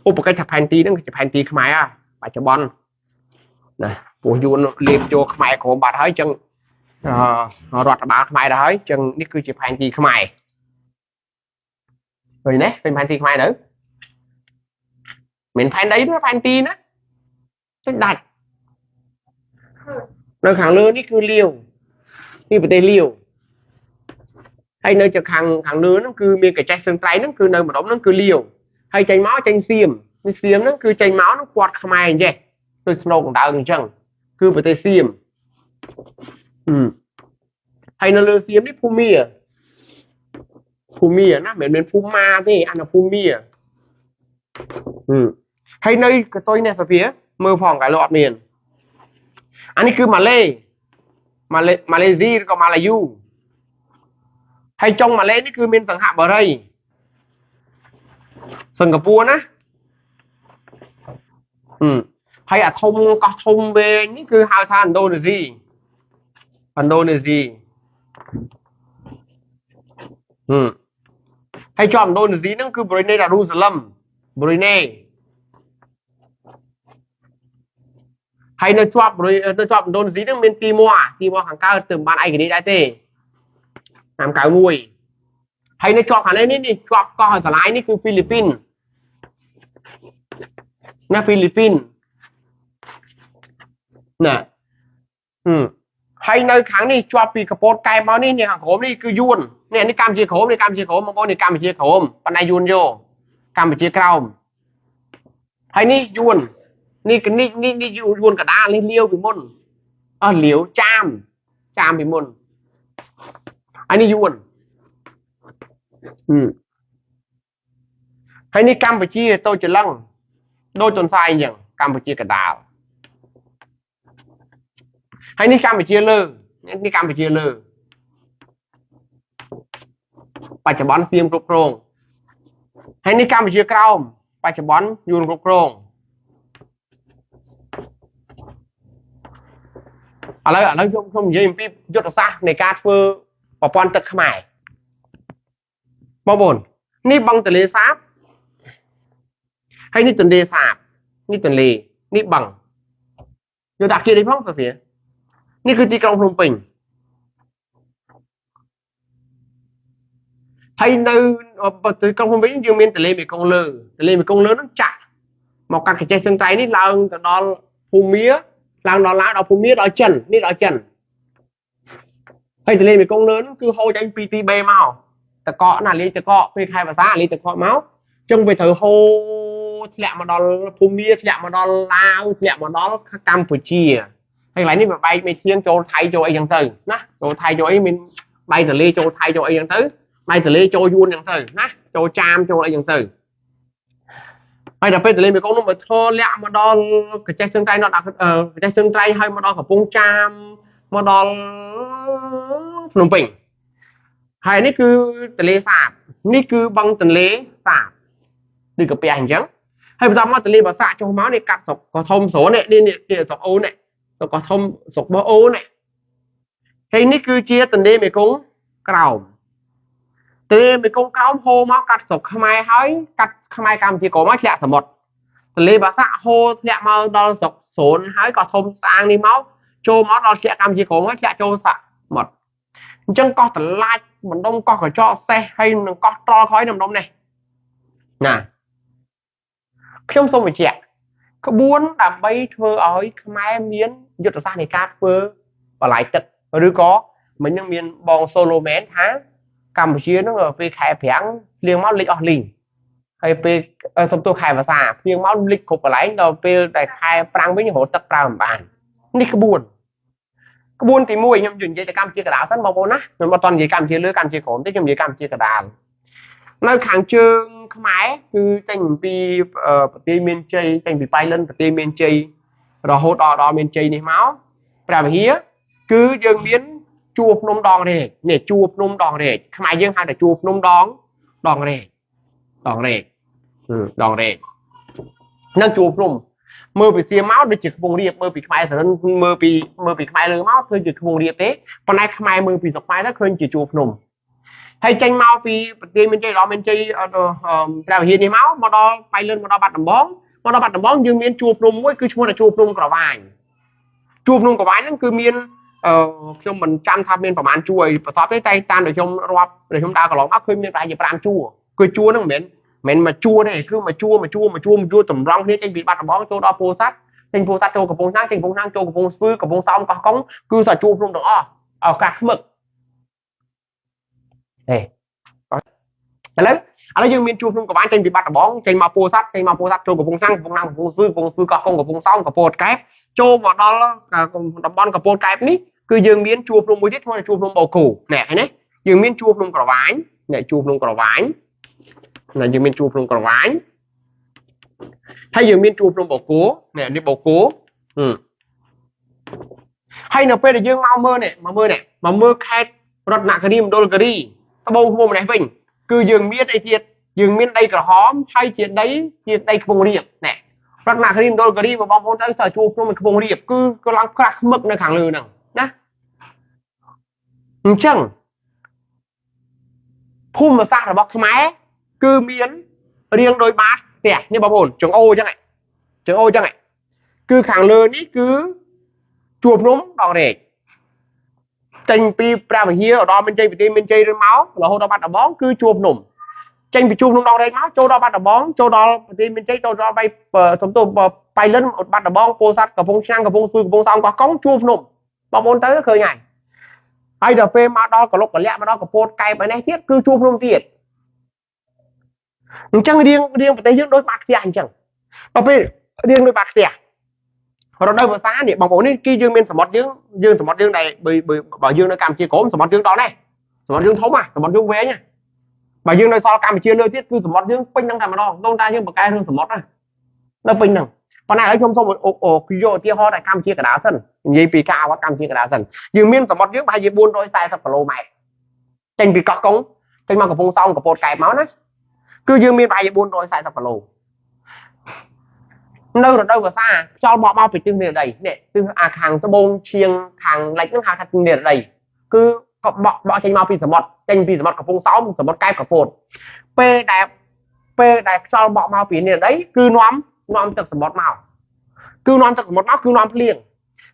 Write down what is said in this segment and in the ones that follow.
ឧបកិច្ចថាផែនទីហ្នឹងគឺជាផែនទីខ្មែរបច្ចុប្បន្នណា ពោះយួនលេបចូលខ្មែរក្រមបាត់ហើយ ចឹងរដ្ឋបាលខ្មែរដែរហើយ ចឹងនេះគឺជាផែនទីខ្មែរ ឃើញទេ? ឃើញផែនទីខ្មែរនៅ មិនផែនដីទេ ផែនទីណា ចេញដាច់នៅខាងលើនេះគឺលាវ នេះប្រទេសលាវ ហើយនៅខាងលើហ្នឹងគឺមានកញ្ចេះសឹងត្រៃហ្នឹង គឺនៅម្ដុំហ្នឹងគឺលាវ ហើយចេញមកចេញសៀមនេះ សៀមហ្នឹងគឺចេញមកហ្នឹងគាត់ខ្មែរអញ្ចេះ ដូចស្នូកដៅអញ្ចឹង គឺប្រទេសសៀម ហើយនៅលើសៀមនេះភូមា ភូមាណា មិនមែនភូមាទេ អានភូមា ហើយនៅកតុយនេះសាភាមើលផង កាលលោកអត់មាន អានេះគឺម៉ាឡេ ម៉ាឡេ ម៉ាឡេស៊ី ឬក៏ម៉ាឡាយូ ហើយចុងម៉ាឡេនេះគឺមានសង្ហបុរី សិង្ហបុរីណា ហើយអាធំកោះធំវែងនេះគឺហៅថាឥណ្ឌូនេស៊ី ឥណ្ឌូនេស៊ី ហើយជាប់ឥណ្ឌូនេស៊ីហ្នឹងគឺប្រ៊ុយណេដារូសាឡឹម ប្រ៊ុយណេ ហើយនៅជាប់ នៅជាប់ឥណ្ឌូនេស៊ីហ្នឹងមានទីមួ ទីមួខាងកើត ទៅបានឯករាជ្យដែរទេ ឆ្នាំ91 ហើយនៅជាប់ខាងនេះ នេះជាប់កោះសាឡាយនេះគឺហ្វីលីពីនណា ហ្វីលីពីនណា ហើយនៅខាងនេះជាប់ពីកពតកែបមកនេះ នេះខាងក្រោមនេះគឺយួន នេះ នេះកម្ពុជាក្រោម នេះកម្ពុជាក្រោមបងប្អូន នេះកម្ពុជាក្រោម ប៉ុន្តែយួនយកកម្ពុជាក្រោម ហើយនេះយួន នេះ នេះ នេះ នេះយួនកដាល នេះលាវពីមុន អស់លាវចាម ចាមពីមុន ហើយនេះយួន ហើយនេះកម្ពុជាតូចច្រឡឹងដូចទន្សាយអញ្ចឹង កម្ពុជាកដាល ហើយនេះកម្ពុជាលើ នេះកម្ពុជាលើ បច្ចុប្បន្នសៀមគ្រប់គ្រង ហើយនេះកម្ពុជាក្រោម បច្ចុប្បន្នយួនគ្រប់គ្រង។ ឥឡូវ ខ្ញុំនិយាយអំពីយុទ្ធសាស្ត្រនៃការធ្វើប្រព័ន្ធទឹកខ្មែរបងប្អូន នេះបឹងទន្លេសាប ហើយនេះទន្លេសាប នេះទន្លេ នេះបឹង យកដាក់គៀនេះផងសូហ្វី នេះគឺទីក្រុងភ្នំពេញ ហើយនៅទីក្រុងភ្នំពេញយើងមានទន្លេមេគង្គលើ ទន្លេមេគង្គលើហ្នឹងចាក់មកកាត់កញ្ចេះសឹងត្រៃនេះឡើងទៅដល់ភូមា ឡើងដល់ឡាវ ដល់ភូមា ដល់ចិន នេះដល់ចិន ហើយទន្លេមេគង្គលើហ្នឹងគឺហូរចេញពីទីបេមកតកកណា លាយតកកពេលខែភាសា លាយតកកមក ចឹងវាត្រូវហូរធ្លាក់មកដល់ភូមា ធ្លាក់មកដល់ឡាវ ធ្លាក់មកដល់កម្ពុជា ហើយកន្លែងនេះវាបែកមេឈៀងចូលថៃចូលអីចឹងទៅណា ចូលថៃចូលអី មានដៃទលេចូលថៃចូលអីចឹងទៅ ដៃទលេចូលយួនចឹងទៅណា ចូលចាមចូលអីចឹងទៅ ហើយដល់ពេលទលេមេគង្គនោះមកធ្វើលាក់មកដល់កញ្ចេះជើងត្រៃ ដល់កញ្ចេះជើងត្រៃ ហើយមកដល់កំពង់ចាម មកដល់ភ្នំពេញ ហើយនេះគឺទលេសាប នេះគឺបឹងទន្លេសាប ដូចកាពះអញ្ចឹង ហើយបន្តមកទន្លេបាសាក់ចុះមកនេះ កាត់ស្រុកកោះធំស្រួលនេះ នេះ នេះស្រុកអូននេះ ស្រុកកោះធំ ស្រុកបោះអូននេះ ហើយនេះគឺជាទន្លេមេគង្គក្រោម ទន្លេមេគង្គក្រោមហូរមកកាត់ស្រុកខ្មែរ ហើយកាត់ខ្មែរកម្ពុជាក្រោមមកធ្លាក់សមុទ្រ ទន្លេបាសាក់ហូរធ្លាក់មកដល់ស្រុកស្រូន ហើយកោះធំស្អាងនេះមកចូលមកដល់ធ្លាក់កម្ពុជាក្រោម ហើយធ្លាក់ចូលសមុទ្រ អញ្ចឹងកោះតឡាច បណ្ដុំកោះកញ្ចក់សេះ ហើយនឹងកោះត្រល់ខយនៅម្ដុំនេះណា។ ខ្ញុំសូមបញ្ជាក់ក្បួនដើម្បីធ្វើឲ្យខ្មែរមានយុទ្ធសាស្ត្រនៃការធ្វើបន្លាយទឹក ឬក៏មិញនឹងមានបង Solo Man ថាកម្ពុជាហ្នឹងពេលខែប្រាំងភ្លៀងមកលិចអស់លីង ហើយពេលសំទោសខែវស្សាភ្លៀងមកលិចគ្រប់កន្លែង ដល់ពេលតែខែប្រាំងវិញរត់ទឹកប្រើមិនបាន។ នេះក្បួន ក្បួនទី1 ខ្ញុំនិយាយទៅកម្ពុជាកណ្ដាលសិនបងប្អូនណា ខ្ញុំអត់តនិយាយកម្ពុជាលើកម្ពុជាក្រោមទេ ខ្ញុំនិយាយកម្ពុជាកណ្ដាល។ នៅខាងជើងខ្មែរគឺចេញពីប្រទេសមានជ័យ ចេញពីប៉ៃលិន ប្រទេសមានជ័យ រហូតដល់មានជ័យនេះមកព្រះវិហារ គឺយើងមានជួរភ្នំដងរែក នេះជួរភ្នំដងរែក ខ្មែរយើងហៅថាជួរភ្នំដងដងរែក ដងរែក ដងរែក នឹងជួរភ្នំមើលពីសៀមមកដូចជាខ្ពង់រាប មើលពីខ្មែរសរិន មើលពីខ្មែរលើមកឃើញជាខ្ពង់រាបទេ ប៉ុន្តែខ្មែរមើលពីស្រុកខ្មែរទៅឃើញជាជួរភ្នំ។ ហើយចេញមកពីប្រទេសមានជ័យដល់មានជ័យព្រះវិហារនេះមកដល់បៃលិនមកដល់បាត់ដំបងមកដល់បាត់ដំបងយើងមានជួរភ្នំមួយគឺឈ្មោះថាជួរភ្នំក្រវាញជួរភ្នំក្រវាញហ្នឹងគឺមានខ្ញុំមិនចាំថាមានប្រហែលជួរអីប្រសពទេតែតាមដែលខ្ញុំរាប់ដែលខ្ញុំដើរកន្លងមកឃើញមានប្រហែលជា5ជួរគឺជួរហ្នឹងមិនមែនមួយជួរទេគឺមួយជួរមួយជួរមួយជួរមួយជួរតម្រង់គ្នាចេញពីបាត់ដំបងចូលដល់ពោធិ៍សាត់ចេញពោធិ៍សាត់ចូលកំពង់ឆ្នាំងចេញកំពង់ឆ្នាំងចូលកំពង់ស្ពឺកំពង់សោមកោះកុងគឺសាជួរភ្នំទាំងអស់ឱកាសខ្មឹកហេឥឡូវយើងមានជួរភ្នំក្រវាញចេញពីបាត់ដំបងចេញមកពោធិ៍សាត់ចេញមកពោធិ៍សាត់ចូលកំពង់ឆ្នាំងកំពង់ឆ្នាំងកំពង់ស្ពឺកំពង់ស្ពឺកោះកុងកំពង់សោមកពតកែបចូលមកដល់តំបន់កពតកែបនេះគឺយើងមានជួរភ្នំមួយទៀតឈ្មោះថាជួរភ្នំបូកូនេះឃើញទេយើងមានជួរភ្នំក្រវាញនេះជួរភ្នំក្រវាញណាយើងមានជួរភ្នំក្រវាញហើយយើងមានជួរភ្នំបូកូនេះនេះបូកូហើយនៅពេលដែលយើងមកមើលនេះមកមើលនេះមកមើលខេត្តរតនគិរីមណ្ឌលគិរីត្បូងឃ្មុំនេះវិញគឺយើងមានអីទៀតយើងមានដីក្រហមហើយជាដីខ្ពង់រាបនេះរតនគិរីមណ្ឌលគិរីបងប្អូនទៅសើជួរភ្នំខ្ពង់រាបគឺក៏ឡើងក្រាស់ខ្មឹកនៅខាងលើហ្នឹងណាអញ្ចឹងភូមិសាស្ត្ររបស់ខ្មែរគឺមានរៀងដោយបាតផ្ទះនេះបងប្អូនចង្អូអញ្ចឹងចង្អូអញ្ចឹងគឺខាងលើនេះគឺជួរភ្នំដងរែកចេញពីព្រះវិហារដល់មានជ័យប្រទេសមានជ័យឬមករហូតដល់បាត់ដំបងគឺជួរភ្នំចេញពីជួរភ្នំដងរែកមកចូលដល់បាត់ដំបងចូលដល់ប្រទេសមានជ័យចូលដល់បៃសំទោបៃលិនបាត់ដំបងពោធិ៍សាត់កំពង់ឆ្នាំងកំពង់ស្ពឺកំពង់សោមកោះកុងជួរភ្នំបងប្អូនទៅឃើញហើយហើយដល់ពេលមកដល់កលុកកលៈមកដល់កពតកែបឯនេះទៀតគឺជួរភ្នំទៀតអញ្ចឹងរៀងប្រទេសយើងដូចបាតផ្ទះអញ្ចឹងដល់ពេលរៀងដូចបាតផ្ទះរដូវវស្សានេះបងប្អូននេះគឺយើងមានសមុទ្រយើងសមុទ្រយើងដែលបើយើងនៅកម្ពុជាក្រោមសមុទ្រយើងដល់នេះសមុទ្រយើងធំហ่ะសមុទ្រយើងវែងបើយើងនៅសល់កម្ពុជាលើទៀតគឺសមុទ្រយើងពេញហ្នឹងតែម្ដងដូនតាយើងបកកែរឿងសមុទ្រណានៅពេញហ្នឹងប៉ុន្តែឥឡូវខ្ញុំសូមយកឧទាហរណ៍តែកម្ពុជាកណ្ដាលសិននិយាយពីការអវត្តកម្ពុជាកណ្ដាលសិនយើងមានសមុទ្រយើងប្រហែលជា440គីឡូម៉ែត្រចេញពីកោះកុងចេញមកកំពង់សោមកពតកែបមកណាគឺយើងមានប្រហែលជា440គីឡូនៅរដូវវស្សាខ្យល់បក់មកពីទិសនិរតីនេះទិសអាខាងត្បូងឈៀងខាងលិចហ្នឹងហៅថានិរតីគឺក៏បក់ចេញមកពីសមុទ្រចេញពីសមុទ្រកំពង់សោមសមុទ្រកែបកពតពេលដែលខ្យល់បក់មកពីនិរតីគឺនាំទឹកសមុទ្រមកគឺនាំទឹកសមុទ្រមកគឺនាំភ្លៀង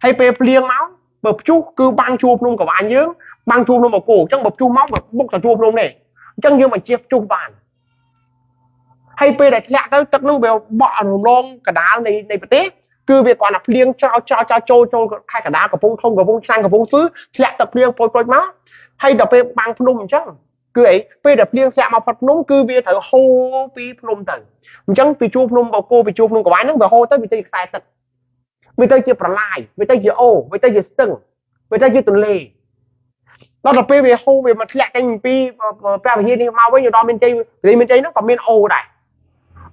ហើយពេលភ្លៀងមកបើព្យុះគឺបាំងជួរភ្នំក្រវាញយើងបាំងជួរភ្នំបូកូអញ្ចឹងបើព្យុះមកបុកទៅជួរភ្នំនេះអញ្ចឹងយើងបញ្ជាព្យុះបានហើយពេលដែលធ្លាក់ទៅទឹកនោះវាបក់រំលងកដាលនៃប្រទេសគឺវាគ្រាន់តែភ្លៀងច្រោចចូលចូលខេត្តកដាលកំពង់ធំកំពង់ឆ្នាំងកំពង់ស្ពឺធ្លាក់ទឹកភ្លៀងពុយៗមកហើយដល់ពេលបាំងភ្នំអញ្ចឹងគឺអីពេលដែលភ្លៀងធ្លាក់មកផុតភ្នំគឺវាត្រូវហូរពីភ្នំទៅអញ្ចឹងពីជួរភ្នំបូកូពីជួរភ្នំក្រវាញហ្នឹងវាហូរទៅវាទៅជាខ្សែទឹកវាទៅជាប្រឡាយវាទៅជាអូវាទៅជាស្ទឹងវាទៅជាទន្លេដល់ទៅពេលវាហូរវាមកធ្លាក់ចេញពីព្រះវិហារនេះមកវិញដល់មានជ័យមានជ័យហ្នឹងក៏មានអូដែរ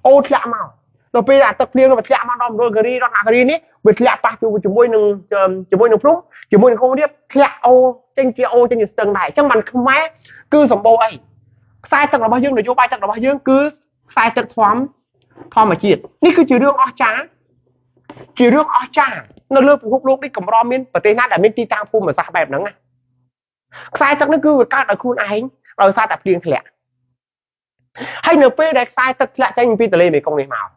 អូធ្លាក់មកដល់ពេលអាទឹកភ្លៀងវាធ្លាក់មកដល់មណ្ឌលគិរីដល់អាគិរីនេះវាធ្លាក់ប៉ះជាមួយនឹងភ្នំជាមួយនឹងខុងរៀបធ្លាក់អូចេញជាអូចេញជាស្ទឹងដែរអញ្ចឹងបានខ្មែរគឺសម្បូរអីខ្សែទឹករបស់យើងនយោបាយទឹករបស់យើងគឺខ្សែទឹកធម្មជាតិនេះគឺជារឿងអស្ចារ្យជារឿងអស្ចារ្យនៅលើពិភពលោកនេះកម្រមានប្រទេសណាដែលមានទីតាំងភូមិសាស្ត្របែបហ្នឹងណាខ្សែទឹកនេះគឺវាកើតដោយខ្លួនឯងដោយសារតែភ្លៀងធ្លាក់ហើយនៅពេលដែលខ្សែទឹកធ្លាក់ចេញពីទន្លេមេគង្គនេះមក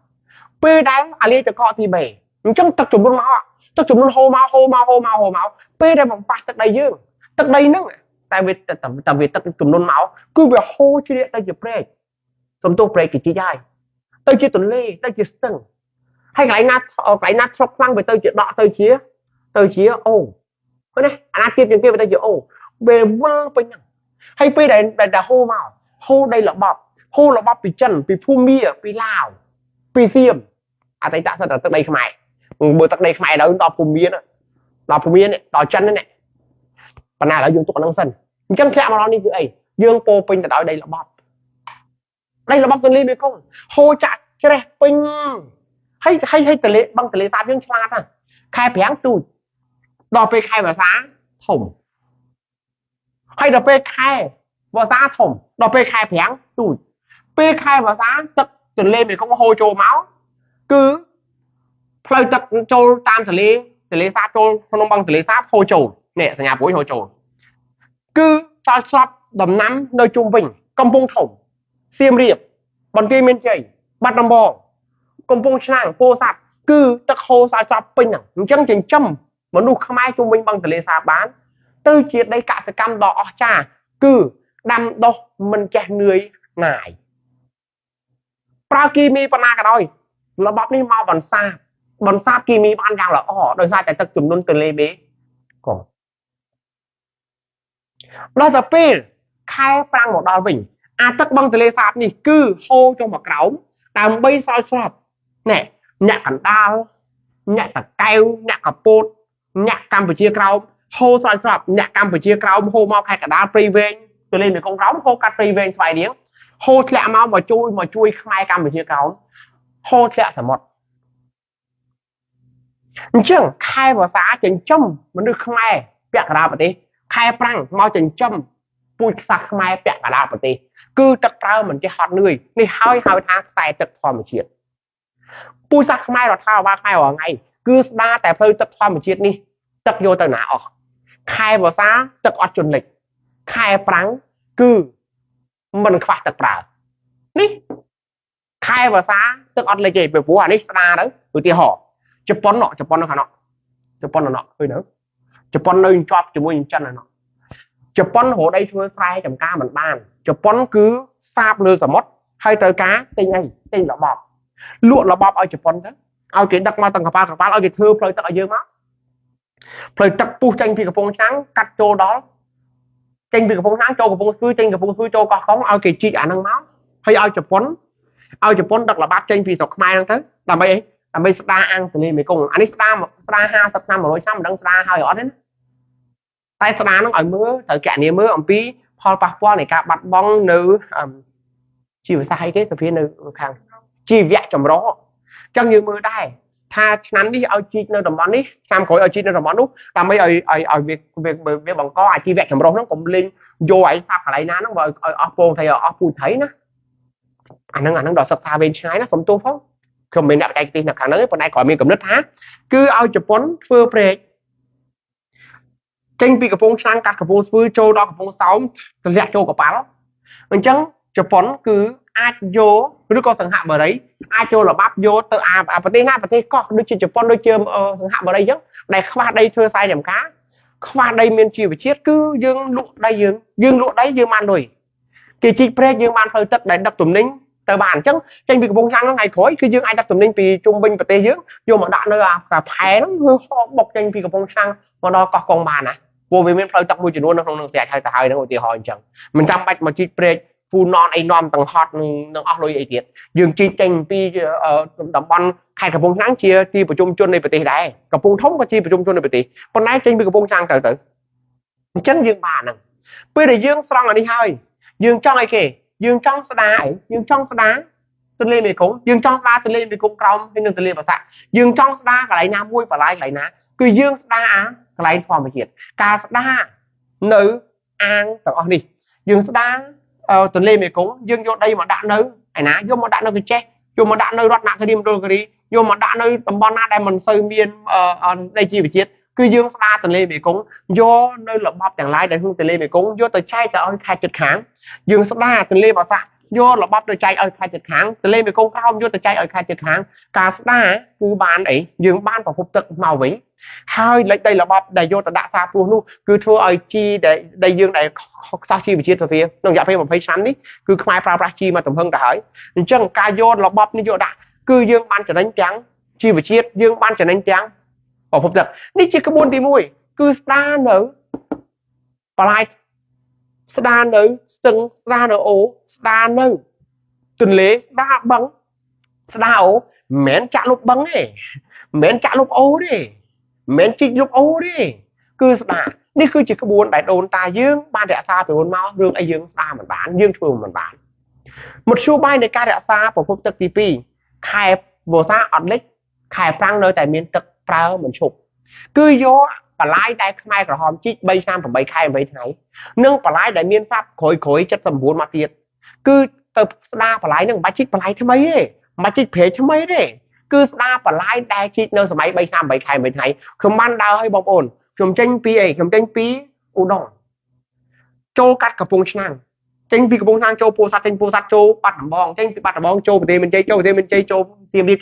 ពេលដែលអាលាយទឹកកកទី3អញ្ចឹងទឹកចំនួនមកទឹកចំនួនហូរមកហូរមកហូរមកហូរមកពេលដែលបំប៉ះទឹកដីយើងទឹកដីហ្នឹងតែវាទឹកចំនួនមកគឺវាហូរជ្រៀកទៅជាព្រែកសំទោសព្រែកគេជីកហើយទៅជាទន្លេទៅជាស្ទឹងហើយកន្លែងណាស្រុកខ្លាំងវាទៅជាដកទៅជាអូឃើញទេអាណាទៀតជាងគេវាទៅជាអូវាវិលពេញហ្នឹងហើយពេលដែលហូរមកហូរដីល្បប់ហូរល្បប់ពីចិនពីភូមាពីឡាវពីសៀមអតីតសិតតែទឹកដីខ្មែរបើទឹកដីខ្មែរដល់ដល់ភូមាដល់ភូមានេះដល់ចិននេះប៉ុន្តែឥឡូវយើងទុកអាហ្នឹងសិនអញ្ចឹងធ្លាក់មកដល់នេះគឺអីយើងពោពេញទៅដោយដីល្បប់ដីល្បប់ទន្លេមេគង្គហូរចាក់ច្រេះពេញហើយហើយទន្លេបឹងទន្លេសាបយើងឆ្លាតណាស់ខែប្រាំងទូចដល់ពេលខែវស្សាធំហើយដល់ពេលខែវស្សាធំដល់ពេលខែប្រាំងទូចពេលខែវស្សាទឹកទន្លេមេគង្គហូរចូលមកគឺផ្លូវទឹកចូលតាមទន្លេសាបចូលក្នុងបឹងទន្លេសាបហូរចូលនេះសញ្ញាព្រួយហូរចូលគឺសល់ស្រប ដំណាំនៅជុំវិញកំពង់ធំសៀមរាបបន្ទាយមានជ័យបាត់ដំបងកំពង់ឆ្នាំងពោធិ៍សាត់គឺទឹកហូរស្រោចស្រពពេញហ្នឹងអញ្ចឹងចិញ្ចឹមមនុស្សខ្មែរជុំវិញបឹងទន្លេសាបបានទៅជាដីកសិកម្មដ៏អស្ចារ្យគឺដាំដុះមិនចេះនឿយណាយប្រើគីមីប៉ុណ្ណាក៏ដោយរបបនេះមកបន្សាបគីមីបានយ៉ាងល្អដោយសារតែទឹកជំនន់ទន្លេមេគង្គដល់ទៅពេលខែប្រាំងមកដល់វិញអាទឹកបឹងទន្លេសាបនេះគឺហូរចុះមកក្រោមដើម្បីស្រោចស្រពណែអ្នកកណ្ដាលអ្នកតកែវអ្នកកពតអ្នកកម្ពុជាក្រោមហូរស្រោចស្រពអ្នកកម្ពុជាក្រោមហូរមកខេត្តកណ្ដាលព្រៃវែងទន្លេមេគង្គក្រោមហូរកាត់ព្រៃវែងស្វាយរៀងហូរធ្លាក់មកជួយខ្មែរកម្ពុជាក្រោមហូរធ្លាក់សមុទ្រអញ្ចឹងខែវស្សាចិញ្ចឹមមនុស្សខ្មែរពាក់កណ្ដាលប្រទេសខែប្រាំងមកចិញ្ចឹមពូជសាសន៍ខ្មែរពាក់កណ្ដាលប្រទេសគឺទឹកប្រើមិនចេះហត់នឿយនេះហើយហៅថាខ្សែទឹកធម្មជាតិពូជសាសន៍ខ្មែររដ្ឋាភិបាលខ្មែររាល់ថ្ងៃគឺស្ដារតែផ្លូវទឹកធម្មជាតិនេះទឹកយកទៅណាអស់ខែវស្សាទឹកអត់ជន់លិចខែប្រាំងគឺមិនខ្វះទឹកប្រើនេះខែវស្សាទឹកអត់លិចទេពីព្រោះអានេះស្ដារទៅឧទាហរណ៍ជប៉ុននៅខាងនោះជប៉ុននៅនោះឃើញនៅជប៉ុននៅជាប់ជាមួយនឹងចិននៅនោះជប៉ុនរកដីធ្វើស្រែចម្ការមិនបានជប៉ុនគឺសាបលើសមុទ្រហើយត្រូវការទិញអីទិញរបបលក់របបឲ្យជប៉ុនទៅឲ្យគេដឹកមកទាំងកប៉ាល់ឲ្យគេធ្វើផ្លូវទឹកឲ្យយើងមកផ្លូវទឹកពុះចេញពីកំពង់ឆ្នាំងកាត់ចូលដល់ចេញពីកំពង់ឆ្នាំងចូលកំពង់ស្ពឺចេញកំពង់ស្ពឺចូលកោះកុងឲ្យគេជីកអាហ្នឹងមកហើយឲ្យជប៉ុនដឹកល្បាប់ចេញពីស្រុកខ្មែរហ្នឹងទៅដើម្បីអីដើម្បីស្ដារអាងទន្លេមេគង្គអានេះស្ដារ50ឆ្នាំ100ឆ្នាំមិនដឹងស្ដារហើយអត់ទេណាតែស្ដារហ្នឹងឲ្យមើលត្រូវកណនាមើលអំពីផលប៉ះពាល់នៃការបាត់បង់នៅជីវសាស្ត្រអីគេសភានៅខាងជីវៈចម្រុះអញ្ចឹងយើងមើលដែរថាឆ្នាំនេះឲ្យជីកនៅតំបន់នេះឆ្នាំក្រោយឲ្យជីកនៅតំបន់នោះដើម្បីឲ្យវាបង្កអាជីវៈចម្រុះហ្នឹងកុំលេងយកឲ្យសាប់កន្លែងណាហ្នឹងបើឲ្យអស់ពងត្រីឲ្យអស់ពូជត្រីណាអាហ្នឹងដល់សិក្សាវែងឆ្ងាយណាសុំទោសផងខ្ញុំមិនអ្នកបច្ចេកទេសនៅខាងហ្នឹងទេប៉ុន្តែគ្រាន់មានកំណត់ថាគឺឲ្យជប៉ុនធ្វើព្រែកចេញពីកំពង់ឆ្នាំងកាត់កំពង់ស្ពឺចូលដល់កំពង់សោមទម្លាក់ចូលកប៉ាល់អញ្ចឹងជប៉ុនគឺអាចយកឬក៏សង្ហបុរីអាចចូលល្បាប់យកទៅអាប្រទេសណាប្រទេសកោះដូចជាជប៉ុនដូចជាសង្ហបុរីអញ្ចឹងដែលខ្វះដីធ្វើស្រែចម្ការខ្វះដីមានជីវជាតិគឺយើងលក់ដីយើងលក់ដីយើងបានលុយគេជីកព្រែកយើងបានផ្លូវទឹកដែលដឹកទំនិញទៅបានអញ្ចឹងចេញពីកំពង់ឆ្នាំងហ្នឹងថ្ងៃក្រោយគឺយើងអាចដឹកទំនិញពីជុំវិញប្រទេសយើងយកមកដាក់នៅអាផែហ្នឹងគឺហោបុកចេញពីកំពង់ឆ្នាំងមកដល់កោះកុងបានណាព្រោះវាមានផ្លូវទឹកមួយចំនួននៅក្នុងនឹងស្រេចហើយទៅហើយហ្នឹងឧទាហរណ៍អញ្ចឹងមិនចាំបាច់មកជីកព្រែកហ្វូណនអីនាំទាំងហត់នឹងអស់លុយអីទៀតយើងជីកចេញពីតំបន់ខេត្តកំពង់ឆ្នាំងជាទីប្រជុំជននៃប្រទេសដែរកំពង់ធំក៏ជាប្រជុំជននៃប្រទេសប៉ុន្តែចេញពីកំពង់ឆ្នាំងទៅអញ្ចឹងយើងបានហ្នឹងពេលដែលយើងស្រង់អានេះហើយយើងចង់អីគេយើងចង់ស្ដារអីយើងចង់ស្ដារទន្លេមេគង្គយើងចង់ស្ដារទន្លេមេគង្គក្រោមហើយនិងទន្លេបាសាក់យើងចង់ស្ដារកន្លែងណាមួយបន្លាយកន្លែងណាគឺយើងស្ដារអាកន្លែងធម្មជាតិការស្ដារនៅអាងទាំងអស់នេះយើងស្ដារទន្លេមេគង្គយើងយកដីមកដាក់នៅឯណាយកមកដាក់នៅកញ្ចេះយកមកដាក់នៅរតនគិរីមណ្ឌលគិរីយកមកដាក់នៅតំបន់ណាដែលមិនសូវមានដីជីវជាតិគឺយើងស្ដារទន្លេមេគង្គយកនៅរបបទាំងឡាយដែលក្នុងទន្លេមេគង្គយកទៅចែកទៅឲ្យខេត្តជិតខាងយើងស្ដារទន្លេបាសាក់យករបបទៅចែកឲ្យខេត្តជិតខាងទន្លេមេគង្គក្រោមយកទៅចែកឲ្យខេត្តជិតខាងការស្ដារគឺបានអីយើងបានប្រភពទឹកមកវិញហើយលេចដីរបបដែលយកទៅដាក់សាព្រោះនោះគឺធ្វើឲ្យជីដែលយើងដែលខ្សោះជីវជាតិទៅវាក្នុងរយៈពេល20ឆ្នាំនេះគឺខ្មែរប្រើប្រាស់ជីមកទំហឹងទៅហើយអញ្ចឹងការយករបបនេះយកដាក់គឺយើងបានចំណេញទាំងជីវជាតិយើងបានចំណេញទាំងប្រភពទឹកនេះជាក្បួនទី1គឺស្ដារនៅបន្លាយស្ដារនៅស្ទឹងស្ដារនៅអូស្ដារនៅទន្លេស្ដារបឹងស្ដារអូមិនមែនចាក់លុបបឹងទេមិនមែនចាក់លុបអូទេមិនមែនជីកលុបអូទេគឺស្ដារនេះគឺជាក្បួនដែលដូនតាយើងបានរក្សាពីមុនមករឿងអីយើងស្ដារមិនបានយើងធ្វើមិនបានមធ្យោបាយនៃការរក្សាប្រភពទឹកទី2ខែវស្សាអត់លិចខែប្រាំងនៅតែមានទឹកប្រើមិនឈប់គឺយកបន្លាយដែលខ្មែរក្រហមជីក3ឆ្នាំ8ខែ8ថ្ងៃនិងបន្លាយដែលមានស័ព្ទក្រួយ79មកទៀតគឺទៅស្ដារបន្លាយហ្នឹងមិនបាច់ជីកបន្លាយថ្មីទេមិនបាច់ជីកព្រែកថ្មីទេគឺស្ដារបន្លាយដែលជីកនៅសម័យ3ឆ្នាំ8ខែ8ថ្ងៃខ្ញុំបានដើរឲ្យបងប្អូនខ្ញុំចេញពីអីខ្ញុំចេញពីឧដុង្គ ចូលកាត់កំពង់ឆ្នាំងចេញពីកំពង់ឆ្នាំងចូលពោធិ៍សាត់ចេញពោធិ៍សាត់ចូលបាត់ដំបងចេញពីបាត់ដំបងចូលប្រទេសមានជ័យចូលប្រទេសមានជ័យចូលសៀមរាប។